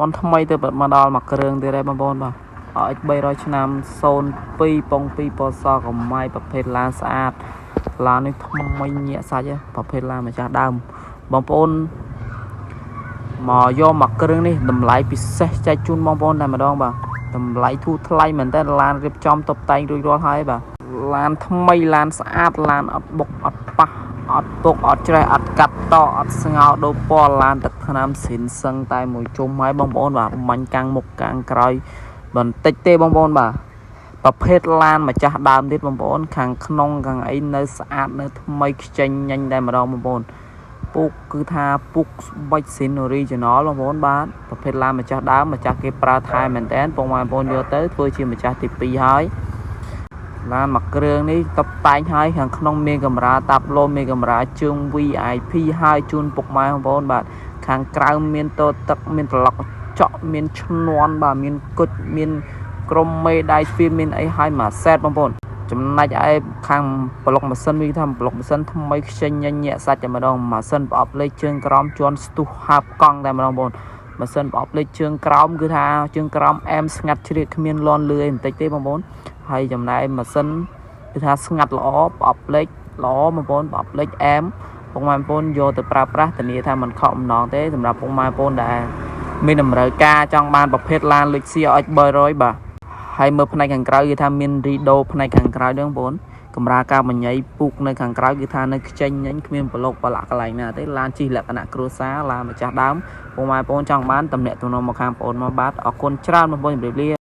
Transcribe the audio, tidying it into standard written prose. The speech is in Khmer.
បងថ្មីទៅមកដល់មួយគ្រឿងទៀតហើយបងប្អូនបាទ RX 300ឆ្នាំ02ប៉ុង2ពណ៌សកម្ៃប្រភេទឡានស្អាតឡាននេះថ្មីញាក់សាច់ហ៎ប្រភេទឡានម្ចាស់ដើមបងប្អូនមកយកមកគ្រឿងនេះតម្លៃពិសេសចែកជូនបងប្អូនតែម្ដងបាទតម្លៃធូរថ្លៃមែនតើឡានរៀបចំតុបតែងរួចរាល់ហើយបាទឡានថ្មីឡានស្អាតឡានអត់បុកអត់ប៉ះអត់ពុកអត់ច្រេះអត់កាត់តអត់ស្ងោដូរពណ៌ឡានទឹកថ្នាំស៊ីនសឹងតែមួយជុំហើយបងប្អូនបាទបាញ់កាំងមុខកាំងក្រោយបន្តិចទេបងប្អូនបាទប្រភេទឡានម្ចាស់ដើមទៀតបងប្អូនខាងក្នុងខាងអីនៅស្អាតនៅថ្មីខ្ចីញញតែម្ដងបងប្អូនពូកគឺថាពូកស្បែកស៊ីន original បងប្អូនបាទប្រភេទឡានម្ចាស់ដើមម្ចាស់គេប្រើថែមែនតើបងប្អូនយកទៅធ្វើជាម្ចាស់ទី2ហើយឡានមួយគ្រឿងនេះតុបតែងហើយខាងក្នុងមានកាមេរ៉ាតាប់ឡូមានកាមេរ៉ាជើង VIP ហើយជូនពុកម៉ែបងប្អូនបាទខាងក្រៅមានតទឹកមានត្រឡុកចក់មានឈ្នាន់បាទមានគុជមានក្រុមមេដៃទ្វារមានអីហើយមួយសេតបងប្អូនចំណែកឯខាងប្លុកម៉ាស៊ីនវិញថាប្លុកម៉ាស៊ីនថ្មីខ្ចីញញញាក់សាច់តែម្ដងម៉ាស៊ីនប្រអប់លេខជើងក្រោមជន់ស្ទុះហើបកង់តែម្ដងបងប្អូនម៉ាស៊ីនប្រអប់លេខជើងក្រោមគឺថាជើងក្រោមអែមស្ងាត់ជ្រៀកគ្មានលន់លឺអីបន្តិចទេបងប្អូនហើយចំណែកម៉ាស៊ីនគឺថាស្ងាត់ល្អប្រអប់លេខល្អបងប្អូនប្រអប់លេខអែមពុកម៉ែបងប្អូនយកទៅប្រើប្រាស់ធានាថាមិនខកបំណងទេសម្រាប់ពុកម៉ែបងប្អូនដែលមានតម្រូវការចង់បានប្រភេទឡាន Lexus RX 300បាទហើយមើលផ្នែកខាងក្រៅគឺថាមានរីដូផ្នែកខាងក្រៅด้วยបងប្អូនកម្រាលការបញ័យពូកនៅខាងក្រៅគឺថានៅខ្ចីញញគ្មានប្រឡូកប្រឡាក់កន្លែងណាទេឡានជិះលក្ខណៈគ្រួសារឡានម្ចាស់ដើមពុកម៉ែបងប្អូនចង់បានតំណាក់ទំនងមកខាងបងប្អូនមកបាទអរគុណច្រើនបងប្អូនជម្រាបលា។